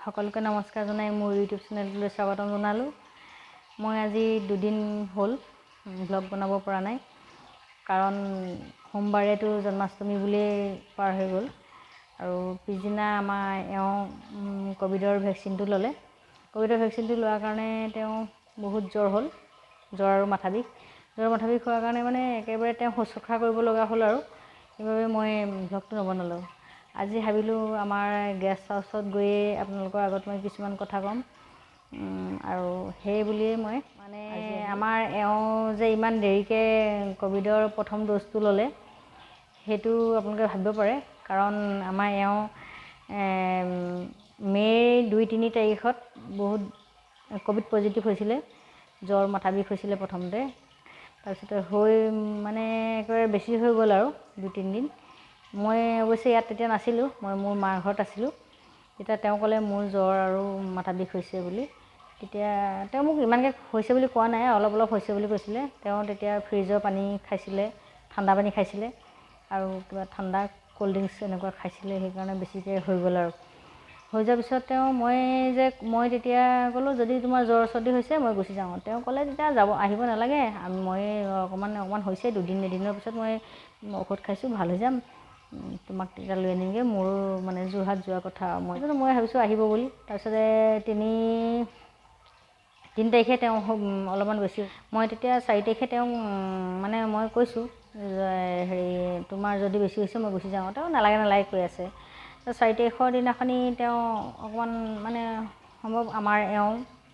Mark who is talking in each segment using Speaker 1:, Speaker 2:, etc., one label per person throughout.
Speaker 1: সকলোকে নমস্কাৰ জনাই মোৰ ইউটিউব চেনেলটোলৈ স্বাগতম জনালোঁ। মই আজি দুদিন হ'ল ব্লগ বনাব পৰা নাই, কাৰণ সোমবাৰেতো জন্মাষ্টমী বুলিয়েই পাৰ হৈ গ'ল আৰু পিছদিনা আমাৰ এওঁ ক'ভিডৰ ভেকচিনটো ল'লে। ক'ভিডৰ ভেকচিনটো লোৱাৰ কাৰণে তেওঁ বহুত জ্বৰ হ'ল, জ্বৰ আৰু মাথা বিষ। জ্বৰ মাথা বিষ হোৱাৰ কাৰণে মানে একেবাৰে তেওঁ শুশ্ৰূষা কৰিব লগা হ'ল আৰু সেইবাবে মই ব্লগটো নবনালোঁ। আজি ভাবিলোঁ আমাৰ গেষ্ট হাউচত গৈয়ে আপোনালোকৰ আগত মই কিছুমান কথা ক'ম আৰু সেই বুলিয়েই মই মানে আমাৰ এওঁ যে ইমান দেৰিকৈ ক'ভিডৰ প্ৰথম ড'জটো ল'লে সেইটো আপোনালোকে ভাবিব পাৰে, কাৰণ আমাৰ এওঁ মে'ৰ 2-3 তাৰিখত বহুত ক'ভিড পজিটিভ হৈছিলে, জ্বৰ মাথা বিষ হৈছিলে প্ৰথমতে, তাৰপিছতে হৈ মানে একেবাৰে বেছি হৈ গ'ল আৰু 2-3 দিন। মই অৱশ্যে ইয়াত তেতিয়া নাছিলোঁ, মই মোৰ মাৰ ঘৰত আছিলোঁ। তেতিয়া তেওঁ ক'লে মোৰ জ্বৰ আৰু মাথা বিষ হৈছে বুলি। তেতিয়া তেওঁ মোক ইমানকৈ হৈছে বুলি কোৱা নাই, অলপ অলপ হৈছে বুলি কৈছিলে। তেওঁ তেতিয়া ফ্ৰিজৰ পানী খাইছিলে, ঠাণ্ডা পানী খাইছিলে আৰু কিবা ঠাণ্ডা ক'ল্ড ড্ৰিংকছ এনেকুৱা খাইছিলে, সেইকাৰণে বেছিকৈ হৈ গ'ল। আৰু হৈ যোৱাৰ পিছত তেওঁ মই তেতিয়া ক'লোঁ যদি তোমাৰ জ্বৰ চৰ্দি হৈছে মই গুচি যাওঁ। তেওঁ ক'লে তেতিয়া যাব আহিব নালাগে, মই অকণমান অকণমান হৈছে, দুদিন এদিনৰ পিছত মই ঔষধ খাইছোঁ ভাল হৈ যাম, তোমাক তেতিয়া লৈ আনিমগৈ, মোৰো মানে যোৰহাট যোৱাৰ কথা। মই ভাবিছোঁ আহিব বুলি। তাৰপিছতে 3 তাৰিখে তেওঁ অলপমান বেছি, মই তেতিয়া 4 তাৰিখে তেওঁক মানে মই কৈছোঁ হেৰি তোমাৰ যদি বেছি হৈছে মই গুচি যাওঁ। তেওঁ নালাগে নালাগে কৈ আছে। 4 তাৰিখৰ দিনাখনি তেওঁ অকণমান মানে সম্ভৱ আমাৰ এওঁ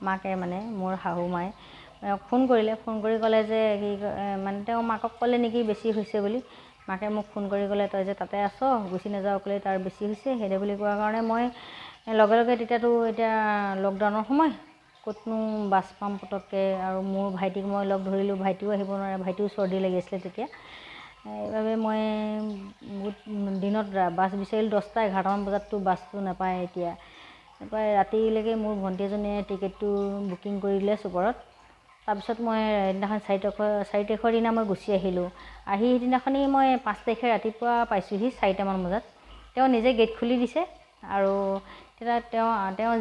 Speaker 1: মাকে মানে মোৰ শাহু মায়ে তেওঁক ফোন কৰিলে, ফোন কৰি ক'লে যে কি মানে তেওঁ মাকক ক'লে নেকি বেছি হৈছে বুলি। মাকে মোক ফোন কৰি ক'লে তই যে তাতে আছ গুচি নাযাওঁ ক'লে তাৰ বেছি হৈছে সেইদে বুলি কোৱাৰ কাৰণে মই লগে লগে তেতিয়াতো এতিয়া লকডাউনৰ সময় ক'তনো বাছ পাম পটককৈ, আৰু মোৰ ভাইটিক মই লগ ধৰিলোঁ, ভাইটিও আহিব নোৱাৰে, ভাইটিও চৰ্দি লাগি আছিলে তেতিয়া। সেইবাবে মই বহুত দিনত বাছ বিচাৰিলোঁ, 10টা 11টামান বজাততো বাছটো নাপায় এতিয়া, নাপায়। ৰাতিলৈকে মোৰ ভণ্টি এজনীয়ে টিকেটটো বুকিং কৰি দিলে ছুপাৰত। তাৰপিছত মই সেইদিনাখন 4 তাৰিখৰ দিনা মই গুচি আহিলোঁ। আহি সেইদিনাখনি মই 5 তাৰিখে ৰাতিপুৱা পাইছোঁহি 4টামান বজাত। তেওঁ নিজে গেট খুলি দিছে আৰু তেতিয়া তেওঁ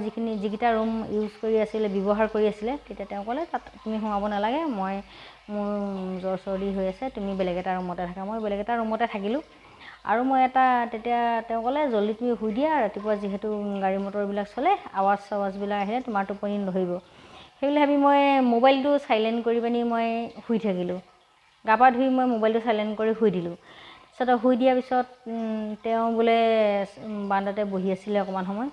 Speaker 1: যিকেইটা ৰুম ইউজ কৰি আছিলে, ব্যৱহাৰ কৰি আছিলে, তেতিয়া তেওঁ ক'লে তাত তুমি সোমাব নালাগে, মোৰ জ্বৰ চৰ্দি হৈ আছে, তুমি বেলেগ এটা ৰুমতে থাকা। মই বেলেগ এটা ৰুমতে থাকিলোঁ। আৰু মই এটা তেতিয়া তেওঁ ক'লে জল্দি তুমি শুই দিয়া, ৰাতিপুৱা যিহেতু গাড়ী মটৰবিলাক চলে, আৱাজ চাৱাজবিলাক আহিলে তোমাৰ টোপনি নধৰিব। সেইবুলি ভাবি মই মোবাইলটো চাইলেণ্ট কৰি পিনি মই শুই থাকিলোঁ। গা পা ধুই মই মোবাইলটো চাইলেণ্ট কৰি শুই দিলোঁ। তাৰপিছত শুই দিয়াৰ পিছত তেওঁ বোলে বাৰান্দাতে বহি আছিলে অকণমান সময়।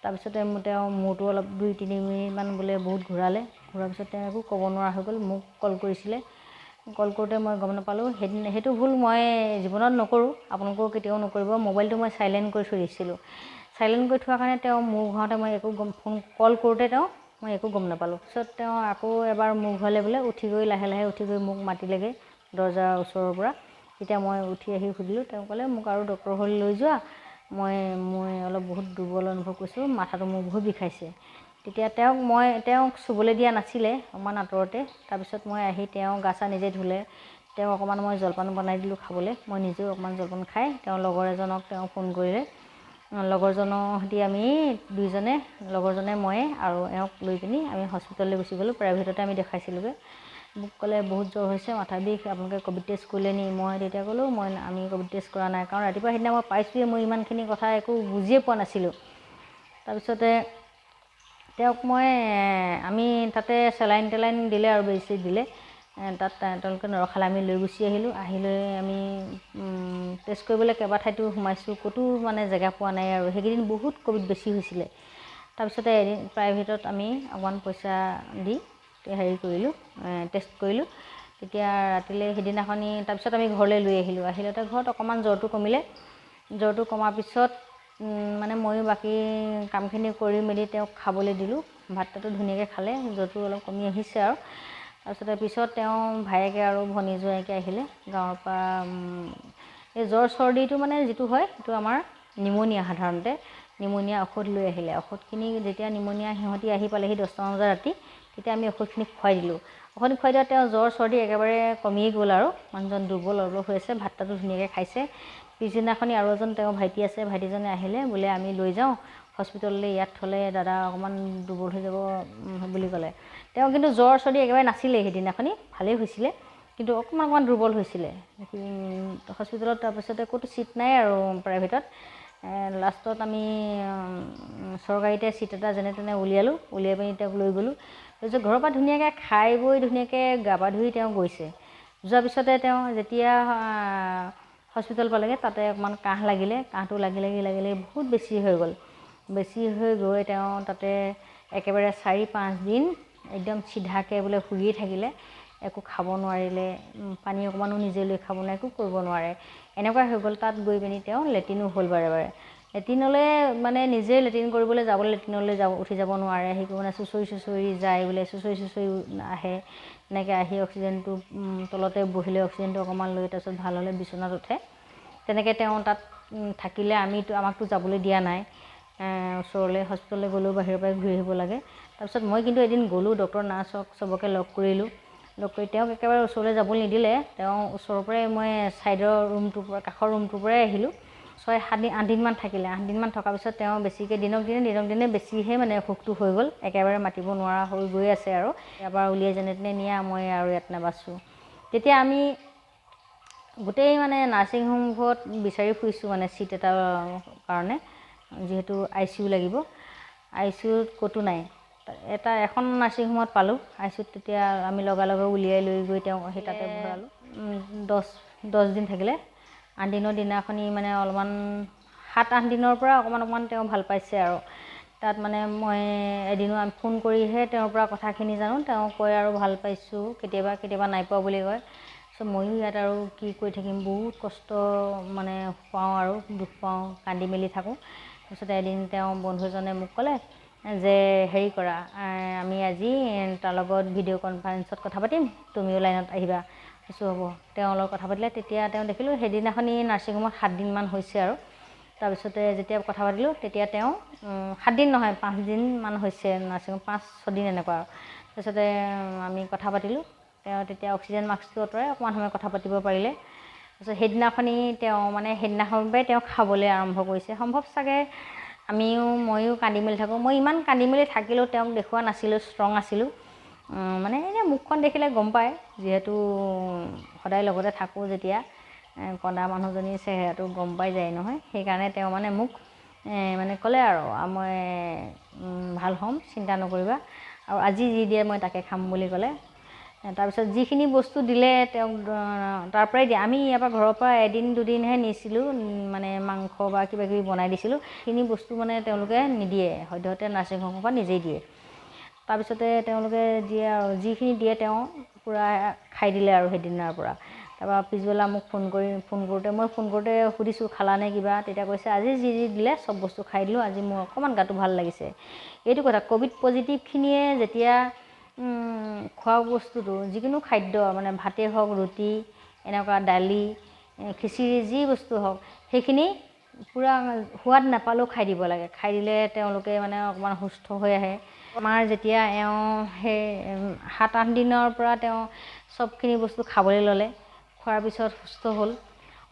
Speaker 1: তাৰপিছতে তেওঁ মূৰটো অলপ 2-3 মিনিটমান বোলে বহুত ঘূৰালে। ঘূৰাৰ পিছত তেওঁ একো ক'ব নোৱাৰা হৈ গ'ল। মোক কল কৰিছিলে, কল কৰোঁতে মই গম নাপালোঁ। সেইদিনা সেইটো ভুল মই জীৱনত নকৰোঁ, আপোনালোকেও কেতিয়াও নকৰিব। মোবাইলটো মই চাইলেণ্ট কৰি থৈ দিছিলোঁ। চাইলেণ্ট কৰি থোৱাৰ কাৰণে তেওঁ মূৰ ঘূৰাওঁতে মই একো গম ফোন কল কৰোঁতে তেওঁ মই একো গম নাপালোঁ। পিছত তেওঁ আকৌ এবাৰ মূৰ ঘূৰালে বোলে, উঠি গৈ লাহে লাহে উঠি গৈ মোক মাতিলেগৈ দৰ্জাৰ ওচৰৰ পৰা। তেতিয়া মই উঠি আহি সুধিলোঁ, তেওঁ ক'লে মোক আৰু ডক্টৰৰ ঘৰলৈ লৈ যোৱা, মই অলপ বহুত দুৰ্বল অনুভৱ কৰিছোঁ, মাথাটো মোৰ বহুত বিষাইছে। তেতিয়া তেওঁক চুবলৈ দিয়া নাছিলে, অকণমান আঁতৰতে। তাৰপিছত মই আহি তেওঁ গা চা নিজে ধুলে, তেওঁ অকণমান মই জলপান বনাই দিলোঁ খাবলৈ, মই নিজেও অকণমান জলপান খাই তেওঁ লগৰ এজনক তেওঁ ফোন কৰিলে। লগৰজনৰ সৈতে আমি দুইজনে, লগৰজনে ময়ে আৰু এওঁক লৈ পিনি আমি হস্পিটেললৈ গুচি গ'লোঁ। প্ৰাইভেটতে আমি দেখাইছিলোঁগৈ। মোক ক'লে বহুত জ্বৰ হৈছে, মাথা বিষ, আপোনালোকে ক'ভিড টেষ্ট কৰিলে নি? মই তেতিয়া ক'লোঁ আমি ক'ভিড টেষ্ট কৰা নাই, কাৰণ ৰাতিপুৱা সেইদিনা মই পাইছোঁৱে, মই ইমানখিনি কথা একো বুজিয়ে পোৱা নাছিলোঁ। তাৰপিছতে তেওঁক আমি তাতে চেলাইন টেলাইন দিলে আৰু বেজি দিলে, তাত তেওঁলোকে নৰখালে, আমি লৈ গুচি আহিলোঁ। আহি লৈ আমি টেষ্ট কৰিবলৈ কেইবা ঠাইতো সোমাইছোঁ, ক'তো মানে জেগা পোৱা নাই আৰু সেইকেইদিন বহুত ক'ভিড বেছি হৈছিলে। তাৰপিছতে এদিন প্ৰাইভেটত আমি অকণমান পইচা দি হেৰি কৰিলোঁ, টেষ্ট কৰিলোঁ। তেতিয়া ৰাতিলৈ সেইদিনাখনি তাৰপিছত আমি ঘৰলৈ লৈ আহিলোঁ। আহিলতে ঘৰত অকণমান জ্বৰটো কমিলে। জ্বৰটো কমাৰ পিছত মানে ময়ো বাকী কামখিনি কৰি মেলি তেওঁক খাবলৈ দিলোঁ, ভাত তাতো ধুনীয়াকৈ খালে, জ্বৰটো অলপ কমি আহিছে আৰু। তাৰপিছতে পিছত তেওঁ ভায়েকে আৰু ভনী জোঁৱাইকে আহিলে গাঁৱৰ পৰা। এই জ্বৰ চৰ্দিটো মানে যিটো হয় সেইটো আমাৰ নিমনিয়া, সাধাৰণতে নিমনিয়া ঔষধ লৈ আহিলে। ঔষধখিনি যেতিয়া নিমনিয়া সিহঁতি আহি পালেহি 10টামান বজাত ৰাতি, তেতিয়া আমি ঔষধখিনি খুৱাই দিলোঁ। ঔষধ খুৱাই দিয়াত তেওঁ জ্বৰ চৰ্দি একেবাৰে কমিয়ে গ'ল আৰু মানুহজন দুৰ্বল অলপ হৈ আছে, ভাত তাতো ধুনীয়াকৈ খাইছে। পিছদিনাখনি আৰু এজন তেওঁৰ ভাইটি আছে, ভাইটিজনে আহিলে বোলে আমি লৈ যাওঁ, হস্পিটেললৈ, ইয়াত থ'লে দাদা অকণমান দুৰ্বল হৈ যাব বুলি ক'লে। তেওঁ কিন্তু জ্বৰ চৰ্দি একেবাৰে নাছিলেই সেইদিনাখনি, ভালেই হৈছিলে, কিন্তু অকণমান অকণমান দুৰ্বল হৈছিলে হস্পিটেলত। তাৰপিছতে ক'তো ছিট নাই আৰু প্ৰাইভেটত। লাষ্টত আমি চৰকাৰীতে ছিট এটা যেনে তেনে উলিয়ালোঁ, উলিয়াই পিনি তেওঁক লৈ গ'লোঁ। তাৰপিছত ঘৰৰ পৰা ধুনীয়াকৈ খাই বৈ ধুনীয়াকৈ গা পা ধুই তেওঁ গৈছে। যোৱাৰ পিছতে তেওঁ যেতিয়া হস্পিটেল পালেগৈ, তাতে অকণমান কাহ লাগিলে, কাহটো লাগি লাগি লাগি লাগি বহুত বেছি হৈ গ'ল। বেছি হৈ গৈ তেওঁ তাতে একেবাৰে 4-5 দিন একদম চিধাকৈ বোলে শুইয়ে থাকিলে, একো খাব নোৱাৰিলে, পানী অকণমানো নিজে লৈ খাব নোৱাৰে, একো কৰিব নোৱাৰে, এনেকুৱা হৈ গ'ল। তাত গৈ পিনি তেওঁ লেট্ৰিনো হ'ল বাৰে বাৰে। লেট্ৰিনলৈ মানে নিজে লেট্ৰিন কৰিবলৈ যাবলৈ লেট্ৰিনলৈ যাব উঠি যাব নোৱাৰে, সেই মানে চুঁচৰি চুঁচৰি যায় বোলে, চুঁচৰি চুঁচৰি আহে, তেনেকৈ আহি অক্সিজেনটো তলতে বহিলে অক্সিজেনটো অকণমান লৈ তাৰপিছত ভাল হ'লে বিচনাত উঠে। তেনেকৈ তেওঁ তাত থাকিলে, আমিতো আমাকতো যাবলৈ দিয়া নাই ওচৰলৈ, হস্পিটেললৈ গ'লেও বাহিৰৰ পৰাই ঘূৰি আহিব লাগে। তাৰপিছত মই কিন্তু এদিন গ'লোঁ, ডক্টৰ নাৰ্ছক চবকে লগ কৰিলোঁ, লগ কৰি তেওঁক একেবাৰে ওচৰলৈ যাবলৈ নিদিলে, তেওঁ ওচৰৰ পৰাই মই ছাইডৰ ৰুমটোৰ পৰা, কাষৰ ৰুমটোৰ পৰাই আহিলোঁ। 6-7 দিন 8 দিনমান থাকিলে। 8 দিনমান থকাৰ পিছত তেওঁ বেছিকৈ দিনক দিনে বেছিহে মানে অসুখটো হৈ গ'ল, একেবাৰে মাতিব নোৱাৰা হৈ গৈ আছে আৰু। ইয়াৰ পৰা উলিয়াই যেনে তেনে নিয়া, মই আৰু ইয়াত নাবাচোঁ। তেতিয়া আমি গোটেই মানে নাৰ্ছিং হোমত বিচাৰি ফুৰিছোঁ মানে ছিট এটাৰ কাৰণে, যিহেতু I C U লাগিব। I C ইউত ক'তো নাই, এটা এখন নাৰ্ছিং হোমত পালোঁ I C ইউত। তেতিয়া আমি লগালগে উলিয়াই লৈ গৈ তেওঁ সেই তাতে ভৰালোঁ। 10 দিন থাকিলে। 8 দিনৰ দিনাখনি মানে অলপমান 7-8 দিনৰ পৰা অকণমান অকণমান তেওঁ ভাল পাইছে আৰু। তাত মানে মই এদিনো ফোন কৰিহে তেওঁৰ পৰা কথাখিনি জানো, তেওঁ কয় আৰু ভাল পাইছোঁ, কেতিয়াবা কেতিয়াবা নাই পোৱা বুলি কয়। চ' ময়ো ইয়াত আৰু কি কৰি থাকিম, বহুত কষ্ট মানে পাওঁ আৰু দুখ পাওঁ, কান্দি মেলি থাকোঁ। তাৰপিছতে এদিন তেওঁ বন্ধু এজনে মোক ক'লে যে হেৰি কৰা, আমি আজি তাৰ লগত ভিডিঅ' কনফাৰেঞ্চত কথা পাতিম, তুমিও লাইনত আহিবা। কৈছোঁ হ'ব। তেওঁৰ লগত কথা পাতিলে, তেতিয়া তেওঁ দেখিলোঁ সেইদিনাখনি নাৰ্ছিং হোমত 7 দিনমান হৈছে আৰু। তাৰপিছতে যেতিয়া কথা পাতিলোঁ, তেতিয়া তেওঁ 7 দিন নহয় 5 দিনমান হৈছে নাৰ্ছিং হোম, 5-6 দিন এনেকুৱা আৰু। তাৰপিছতে আমি কথা পাতিলোঁ, তেওঁ তেতিয়া অক্সিজেন মাস্কটো আঁতৰাই অকণমান সময় কথা পাতিব পাৰিলে। তাৰপিছত সেইদিনাখনি তেওঁ মানে সেইদিনাখনৰ পৰাই তেওঁ খাবলৈ আৰম্ভ কৰিছে। সম্ভৱ চাগে আমিও ময়ো কান্দি মেলি থাকোঁ, মই ইমান কান্দি মেলি থাকিলেও তেওঁক দেখুওৱা নাছিলোঁ, ষ্ট্ৰং আছিলোঁ। মানে এনেই মুখখন দেখিলে গম পায়, যিহেতু সদায় লগতে থাকোঁ যেতিয়া, কন্দা মানুহজনীৰ চেহেৰাটো গম পাই যায় নহয়। সেইকাৰণে তেওঁ মানে মোক মানে ক'লে আৰু মই ভাল হ'ম, চিন্তা নকৰিবা, আৰু আজি যি দিয়ে মই তাকে খাম বুলি ক'লে। তাৰপিছত যিখিনি বস্তু দিলে তেওঁক তাৰ পৰাই দিয়ে। আমি ইয়াৰ পৰা ঘৰৰ পৰা এদিন দুদিনহে নিছিলোঁ, মানে মাংস বা কিবা কিবি বনাই দিছিলোঁ। সেইখিনি বস্তু মানে তেওঁলোকে নিদিয়ে, সদ্যহতে নাৰ্ছিং হোমৰ পৰা নিজেই দিয়ে। তাৰপিছতে তেওঁলোকে দিয়ে আৰু যিখিনি দিয়ে তেওঁ পূৰা খাই দিলে আৰু সেইদিনাৰ পৰা। তাৰপৰা পিছবেলা মোক ফোন কৰোঁতে মই ফোন কৰোঁতে সুধিছোঁ খালা নে কিবা, তেতিয়া কৈছে আজি যি যি দিলে চব বস্তু খাই দিলোঁ, আজি মোৰ অকণমান গাটো ভাল লাগিছে। এইটো কথা, ক'ভিড পজিটিভখিনিয়ে যেতিয়া খোৱা বস্তুটো যিকোনো খাদ্য মানে ভাতেই হওক, ৰুটি, এনেকুৱা দালি, খিচিৰি, যি বস্তু হওক, সেইখিনি পূৰা সোৱাদ নাপালেও খাই দিব লাগে। খাই দিলে তেওঁলোকে মানে অকণমান সুস্থ হৈ আহে। আমাৰ যেতিয়া এওঁ সেই 7-8 দিনৰ পৰা তেওঁ চবখিনি বস্তু খাবলৈ ল'লে, খোৱাৰ পিছত সুস্থ হ'ল।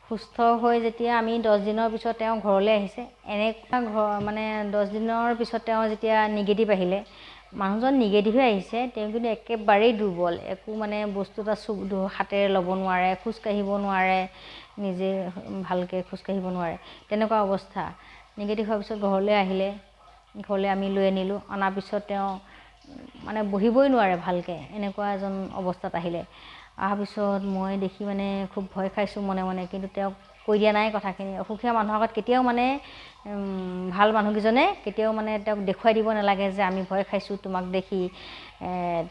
Speaker 1: সুস্থ হৈ যেতিয়া আমি 10 দিনৰ পিছত তেওঁ ঘৰলৈ আহিছে, এনেকুৱা ঘৰ মানে 10 দিনৰ পিছত তেওঁ যেতিয়া নিগেটিভ আহিলে, মানুহজন নিগেটিভহে আহিছে, তেওঁ কিন্তু একেবাৰেই দুৰ্বল, একো মানে বস্তু এটা হাতেৰে ল'ব নোৱাৰে, খোজকাঢ়িব নোৱাৰে, নিজে ভালকৈ খোজকাঢ়িব নোৱাৰে, তেনেকুৱা অৱস্থা। নিগেটিভ হোৱাৰ পিছত ঘৰলৈ আহিলে, ঘৰলৈ আমি লৈ আনিলোঁ। অনাৰ পিছত তেওঁ মানে বহিবই নোৱাৰে ভালকৈ, এনেকুৱা এজন অৱস্থাত আহিলে। অহাৰ পিছত মই দেখি মানে খুব ভয় খাইছোঁ মনে মনে, কিন্তু তেওঁক কৈ দিয়া নাই কথাখিনি। অসুখীয়া মানুহৰ আগত কেতিয়াও মানে ভাল মানুহকেইজনে কেতিয়াও মানে তেওঁক দেখুৱাই দিব নালাগে যে আমি ভয় খাইছোঁ তোমাক দেখি,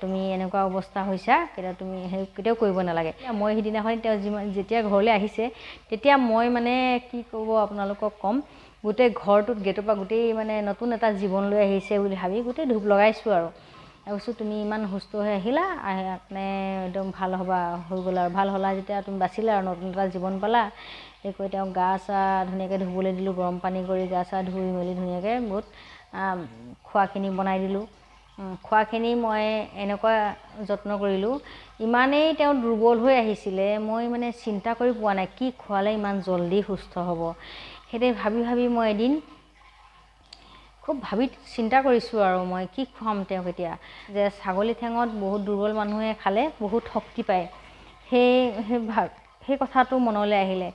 Speaker 1: তুমি এনেকুৱা অৱস্থা হৈছা, কেতিয়াও তুমি সেই কেতিয়াও কৰিব নালাগে। মই সেইদিনাখনি তেওঁ যেতিয়া ঘৰলৈ আহিছে, তেতিয়া মই মানে কি ক'ব আপোনালোকক ক'ম, গোটেই ঘৰটোত গেটৰ পৰা গোটেই মানে নতুন এটা জীৱন লৈ আহিছে বুলি ভাবি গোটেই ধূপ লগাইছোঁ আৰু। কৈছোঁ তুমি ইমান সুস্থ হৈ আহিলা, মানে একদম ভাল হ'বা হৈ গ'ল আৰু, ভাল হ'লা যেতিয়া তুমি বাচিলা আৰু নতুন এটা জীৱন পালা। এই কৈ তেওঁক গা চা ধুনীয়াকৈ ধুবলৈ দিলোঁ, গৰম পানী কৰি গা চা ধুই মেলি ধুনীয়াকৈ বহুত খোৱাখিনি বনাই দিলোঁ। খোৱাখিনি মই এনেকুৱা যত্ন কৰিলোঁ, ইমানেই তেওঁ দুৰ্বল হৈ আহিছিলে, মই মানে চিন্তা কৰি পোৱা নাই কি খোৱালে ইমান জল্দি সুস্থ হ'ব। সেইদৰে ভাবি ভাবি মই এদিন খুব ভাবি চিন্তা কৰিছোঁ আৰু মই কি খুৱাম তেওঁক এতিয়া, যে ছাগলী ঠেঙত বহুত দুৰ্বল মানুহে খালে বহুত শক্তি পায়। সেই সেই সেই কথাটো মনলৈ আহিলে।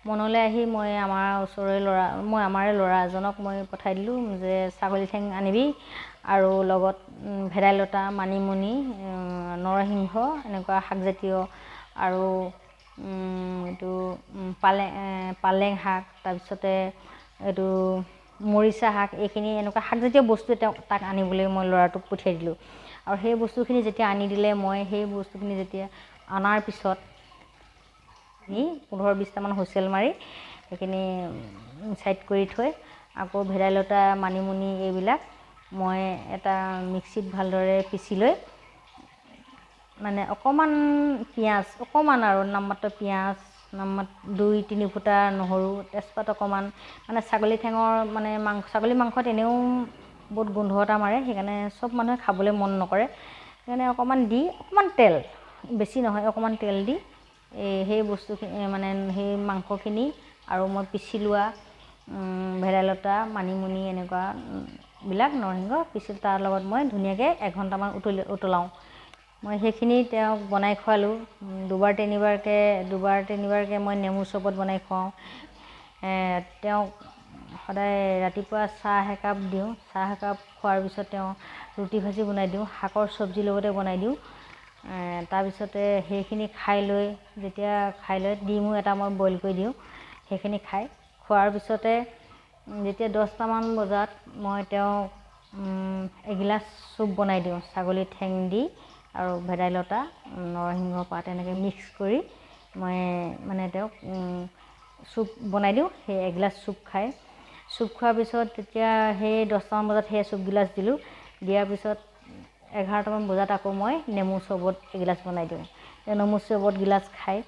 Speaker 1: মনলৈ আহি মই আমাৰ ওচৰৰে ল'ৰা, মই আমাৰে ল'ৰা এজনক মই পঠাই দিলোঁ যে ছাগলী ঠেং আনিবি আৰু লগত ভেদাইলতা, মানিমুনি, নৰসিংহ এনেকুৱা শাকজাতীয় আৰু এইটো পালেং, পালেং শাক, তাৰপিছতে এইটো মৰিচা শাক, এইখিনি এনেকুৱা শাকজাতীয় বস্তু তেওঁক তাক আনিবলৈ মই ল'ৰাটোক পঠিয়াই দিলোঁ। আৰু সেই বস্তুখিনি যেতিয়া আনি দিলে, মই সেই বস্তুখিনি যেতিয়া অনাৰ পিছত 15-20টামান হুইচেল মাৰি সেইখিনি ছাইড কৰি থৈ আকৌ ভেদাইলতা, মানিমুনি এইবিলাক মই এটা মিক্সিত ভালদৰে পিচি লৈ মানে অকণমান পিঁয়াজ, অকণমান আৰু নামমাত্ৰ পিঁয়াজ, নামমাত্ৰ 2-3 ফুটা নহৰু, তেজপাত অকণমান, মানে ছাগলী ঠেঙৰ মানে মাংস, ছাগলী মাংসত এনেও বহুত গোন্ধ এটা মাৰে, সেইকাৰণে চব মানুহে খাবলৈ মন নকৰে। সেইকাৰণে অকণমান দি, অকণমান তেল, বেছি নহয়, অকণমান তেল দি এই সেই বস্তুখিনি মানে সেই মাংসখিনি আৰু মই পিচি লোৱা ভেদাইলতা, মানিমুনি এনেকুৱাবিলাক নৰসিংহ পিচি তাৰ লগত মই ধুনীয়াকৈ এঘণ্টামান উতলাওঁ। মই সেইখিনি তেওঁক বনাই খোৱালোঁ দুবাৰ তিনিবাৰকৈ মই নেমু চৰবত বনাই খুৱাওঁ। তেওঁক সদায় ৰাতিপুৱা চাহ একাপ দিওঁ। চাহ একাপ খোৱাৰ পিছত তেওঁ ৰুটি ভাজি বনাই দিওঁ, শাকৰ চব্জিৰ লগতে বনাই দিওঁ। তাৰপিছতে সেইখিনি খাই লৈ, যেতিয়া খাই লৈ ডিমো এটা মই বইল কৰি দিওঁ, সেইখিনি খায়। খোৱাৰ পিছতে যেতিয়া 10টামান বজাত মই তেওঁক এগিলাচ চুপ বনাই দিওঁ, ছাগলী ঠেং দি আৰু ভেদাইলতা, নৰসিংহ পাত এনেকৈ মিক্স কৰি মই মানে তেওঁক চুপ বনাই দিওঁ। সেই এগিলাচ চুপ খায়। চুপ খোৱাৰ পিছত তেতিয়া সেই 10টামান বজাত সেই চুপগিলাচ দিলোঁ। দিয়াৰ পিছত 11টামান বজাত আকৌ মই নেমু চৰবত এগিলাচ বনাই দিওঁ। নেমু চৰবত গিলাচ খায়।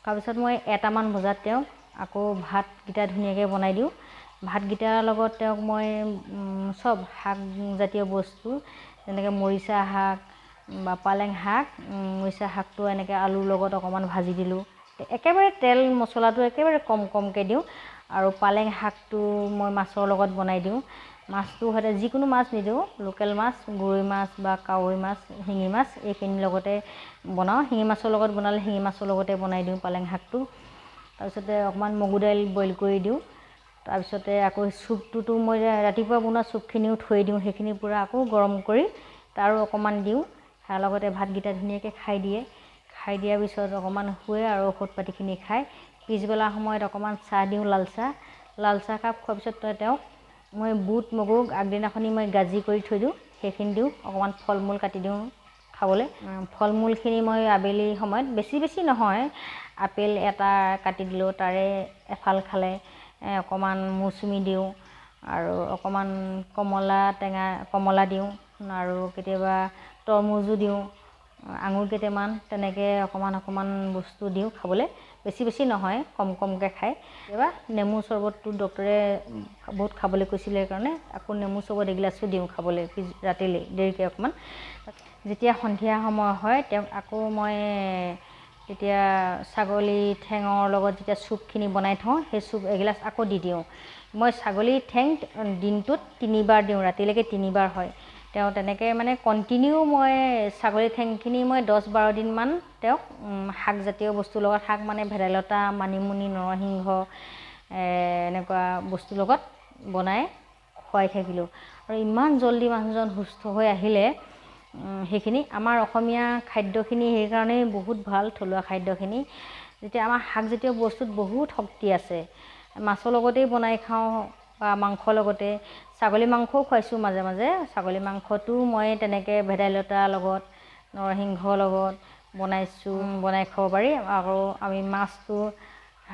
Speaker 1: তাৰপিছত মই 1টামান বজাত তেওঁক আকৌ ভাতকেইটা ধুনীয়াকৈ বনাই দিওঁ। ভাতকেইটাৰ লগত তেওঁক মই চব শাকজাতীয় বস্তু, যেনেকৈ মৰিচা শাক বা পালেং শাক, মৰিচা শাকটো এনেকৈ আলুৰ লগত অকণমান ভাজি দিলোঁ, একেবাৰে তেল মছলাটো একেবাৰে কম কমকৈ দিওঁ। আৰু পালেং শাকটো মই মাছৰ লগত বনাই দিওঁ। মাছটো সদায় যিকোনো মাছ নিদিওঁ, লোকেল মাছ, গৰৈ মাছ বা কাৱৈ মাছ, শিঙি মাছ এইখিনিৰ লগতে বনাওঁ। শিঙি মাছৰ লগত বনালে শিঙি মাছৰ লগতে বনাই দিওঁ পালেং শাকটো। তাৰপিছতে অকণমান মগু দাইল বইল কৰি দিওঁ। তাৰপিছতে আকৌ চুপটোতো মই ৰাতিপুৱা বনোৱা চুপখিনিও থৈ দিওঁ, সেইখিনি পূৰা আকৌ গৰম কৰি তাৰো অকণমান দিওঁ। তাৰ লগতে ভাতকেইটা ধুনীয়াকৈ খাই দিয়ে। খাই দিয়াৰ পিছত অকণমান শুৱে আৰু ঔষধ পাতিখিনি খায়। পিছবেলা সময়ত অকণমান চাহ দিওঁ, লাল চাহ। লাল চাহ কাপ খোৱাৰ পিছত তেওঁক মই বুট মগু আগদিনাখনি মই গাজি কৰি থৈ দিওঁ, সেইখিনি দিওঁ। অকণমান ফল মূল কাটি দিওঁ খাবলৈ। ফল মূলখিনি মই আবেলি সময়ত বেছি বেছি নহয়, আপেল এটা কাটি দিলোঁ, তাৰে এফাল খালে, অকণমান মৌচুমী দিওঁ আৰু অকণমান কমলা টেঙা, কমলা দিওঁ আৰু কেতিয়াবা তৰমুজো দিওঁ, আঙুৰ কেইটামান, তেনেকৈ অকণমান অকণমান বস্তু দিওঁ খাবলৈ। বেছি বেছি নহয়, কম কমকৈ খায়। কেতিয়াবা নেমু চৰবতটো ডক্টৰে বহুত খাবলৈ কৈছিলে কাৰণে আকৌ নেমু চৰবত এগিলাচো দিওঁ খাবলৈ পিছ ৰাতিলৈ দেৰিকৈ অকণমান। যেতিয়া সন্ধিয়া সময় হয়, তেওঁক আকৌ মই তেতিয়া ছাগলী ঠেঙৰ লগত যেতিয়া চুপখিনি বনাই থওঁ, সেই চুপ এগিলাচ আকৌ দি দিওঁ। মই ছাগলী ঠেং দিনটোত তিনিবাৰ দিওঁ, ৰাতিলৈকে তিনিবাৰ হয়। তেওঁ তেনেকৈ মানে কণ্টিনিউ মই ছাগলী ঠেংখিনি মই 10-12 দিনমান তেওঁক শাকজাতীয় বস্তুৰ লগত, শাক মানে ভেদাইলতা, মানিমুনি, নৰসিংহ এনেকুৱা বস্তুৰ লগত বনাই খুৱাই থাকিলোঁ আৰু ইমান জল্দি মানুহজন সুস্থ হৈ আহিলে। সেইখিনি আমাৰ অসমীয়া খাদ্যখিনি সেইকাৰণেই বহুত ভাল, থলুৱা খাদ্যখিনি। যেতিয়া আমাৰ শাকজাতীয় বস্তুত বহুত শক্তি আছে, মাছৰ লগতেই বনাই খাওঁ বা মাংসৰ লগতে, ছাগলী মাংসও খুৱাইছোঁ মাজে মাজে। ছাগলী মাংসটো মই তেনেকৈ ভেদাইলতাৰ লগত, নৰসিংহৰ লগত বনাইছোঁ, বনাই খাব পাৰি। আকৌ আমি মাছটো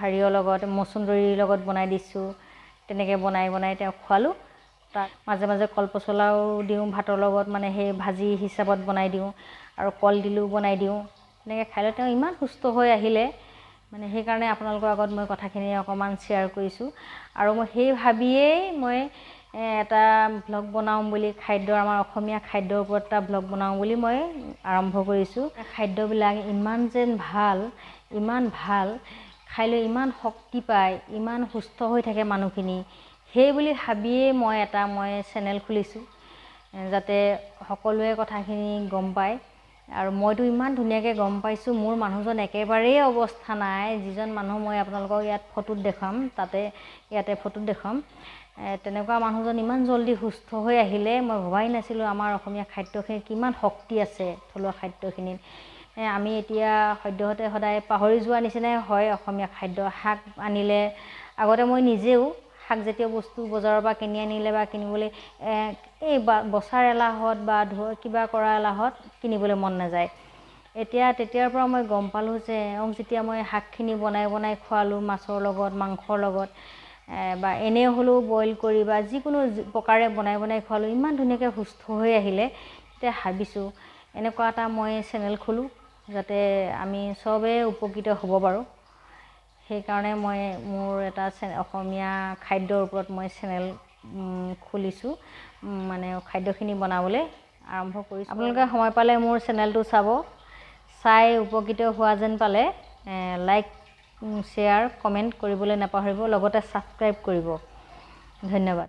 Speaker 1: হেৰিয়ৰ লগত, মচুন্দৰীৰ লগত বনাই দিছোঁ। তেনেকৈ বনাই বনাই তেওঁক খোৱালোঁ। তাত মাজে মাজে কল পচলাও দিওঁ ভাতৰ লগত, মানে সেই ভাজি হিচাপত বনাই দিওঁ আৰু কলডিলো বনাই দিওঁ। তেনেকৈ খাই লৈ তেওঁ ইমান সুস্থ হৈ আহিলে, মানে সেইকাৰণে আপোনালোকৰ আগত মই কথাখিনি অকণমান শ্বেয়াৰ কৰিছোঁ। আৰু মই সেই ভাবিয়েই মই এটা ভ্লগ বনাওঁ বুলি, খাদ্যৰ, আমাৰ অসমীয়া খাদ্যৰ ওপৰত এটা ভ্লগ বনাওঁ বুলি মই আৰম্ভ কৰিছোঁ। খাদ্যবিলাক ইমান যেন ভাল, ইমান ভাল, খাই লৈ ইমান শক্তি পায়, ইমান সুস্থ হৈ থাকে মানুহখিনি, সেই বুলি ভাবিয়েই মই এটা চেনেল খুলিছোঁ, যাতে সকলোৱে কথাখিনি গম পায়। আৰু মইতো ইমান ধুনীয়াকৈ গম পাইছোঁ, মোৰ মানুহজন একেবাৰেই অৱস্থা নাই। যিজন মানুহ মই আপোনালোকক ইয়াত ফটোত দেখুৱাম, তাতে ইয়াতে ফটোত দেখুৱাম, তেনেকুৱা মানুহজন ইমান জল্দি সুস্থ হৈ আহিলে মই ভবাই নাছিলোঁ। আমাৰ অসমীয়া খাদ্যখিনিত কিমান শক্তি আছে, থলুৱা খাদ্যখিনিত। আমি এতিয়া সদ্যহতে সদায় পাহৰি যোৱা নিচিনাই হয় অসমীয়া খাদ্য। শাক আনিলে আগতে মই নিজেও শাকজাতীয় বস্তু বজাৰৰ পৰা কিনি আনিলে বা কিনিবলৈ এই বচাৰ এলাহত বা কিবা কৰা এলাহত কিনিবলৈ মন নাযায়। এতিয়া তেতিয়াৰ পৰা মই গম পালোঁ যে এওঁক যেতিয়া মই শাকখিনি বনাই বনাই খোৱালোঁ, মাছৰ লগত, মাংসৰ লগত, বা এনেই হ'লেও বইল কৰি বা যিকোনো প্ৰকাৰে বনাই বনাই খোৱালোঁ, ইমান ধুনীয়াকৈ সুস্থ হৈ আহিলে। তেতিয়া ভাবিছোঁ এনেকুৱা এটা মই চেনেল খোলোঁ, যাতে আমি চবেই উপকৃত হ'ব পাৰোঁ। সেইকাৰণে মই মোৰ এটা অসমীয়া খাদ্যৰ ওপৰত মই চেনেল খুলিছোঁ, মানে খাদ্যখিনি বনাবলৈ আৰম্ভ কৰিছোঁ। আপোনালোকে সময় পালে মোৰ চেনেলটো চাব, চাই উপকৃত হোৱা যেন পালে লাইক, শ্বেয়াৰ, কমেণ্ট কৰিবলৈ নাপাহৰিব, লগতে ছাবস্ক্ৰাইব কৰিব। ধন্যবাদ।